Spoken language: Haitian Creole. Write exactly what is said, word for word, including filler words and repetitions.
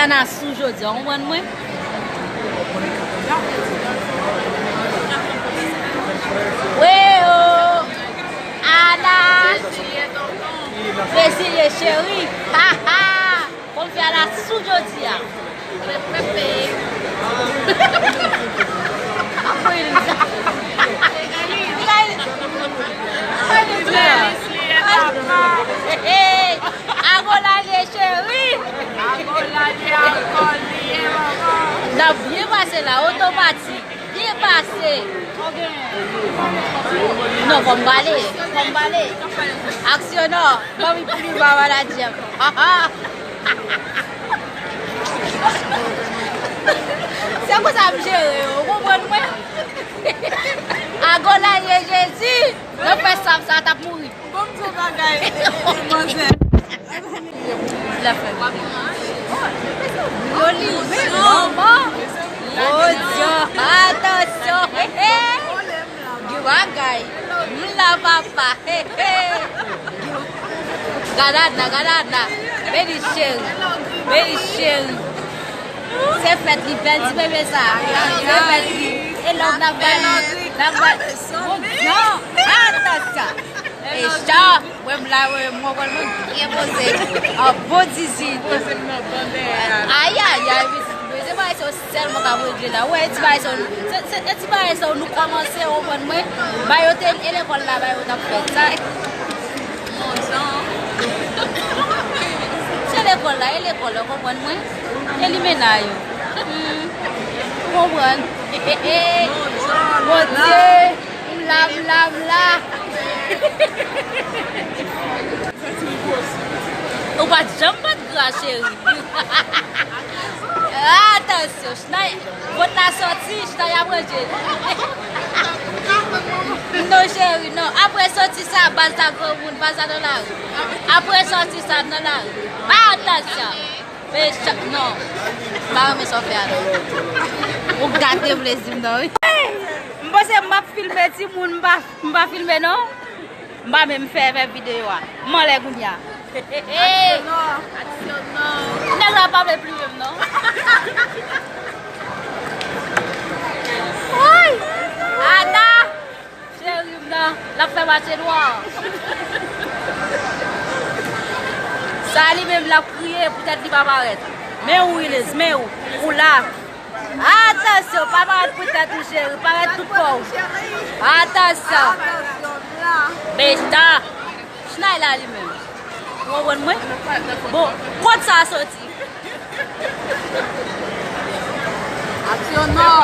Ana sou jodi a, w konprann mwen? Weo! Ana! Rezilye cheri! Ha, ha! Konn fè Ana sou jodi a. Agolalye cheri. Agolalye alkòl li ye manman. N ap byen pase la, otomatik. Byen pase. Non, fò m pale, fò m pale. Aksyon non, ban m pli ba manadjè m. Se konsa m jere yo, ou konprann mwen? Agolalye Jezi, nan fè sa, sa t ap mouri. Bon, m di w bagay, manzè. La fè. Yo li, manman. Odyo, atansyon. Gen bagay. M la papa. Gad Ana, gad Ana. Beni cheri. Beni cheri. Se fèt li, bèl ti bebe sa. Se fèt li. E lòv n ap bay li. N ap bay. Odyo. Atansyon. E chan, wè m la, wè m konprann mwen byen poze. An bon dizit. Ayayay, pitit mwen, se bagay sa yo sèlman k ap regle la. Ou wè, e ti bagay sa yo, se, se, e ti bagay sa yo nou kòmanse, ou konprann mwen. Ba yo te, e lekòl la, ba yo t ap fè sa. Se lekòl la, e lekòl la, ou konprann mwen. E limena yo. Hmm. Ou konprann. Bondye. M la, m la, m la. Ou pa t janm bat gra, cheri. Atansyon, Chnay, vòt la sòti, Chnay ap ranje. Non, cheri, non. Apre sòti sa, baz la granmoun, baz la nan lari. Apre sòti sa, nan lari. Atansyon. Men chak, non. M pa renmen sa w fè a non. Ou gate plezi m non, wi. M panse m ap filme timoun, m pa, m pa filme non. M pa menm fè, fè videyo a. M anlè kounye a. Aksyon non. Aksyon non. Nèg la pa vle pli menm non. Woy! Ana! Cheri m nan, l ap fè mache nwa. Sa li menm l ap kriye poutèt li pa parèt. Men ou, Inez, men ou, ou la. Atansyon, pa parèt poutèt ou, cheri, parèt tout kò w. Atansyon. Besta. Chnay la li menm. Ou konprann mwen? Bon, kot sa soti? Aksyon non.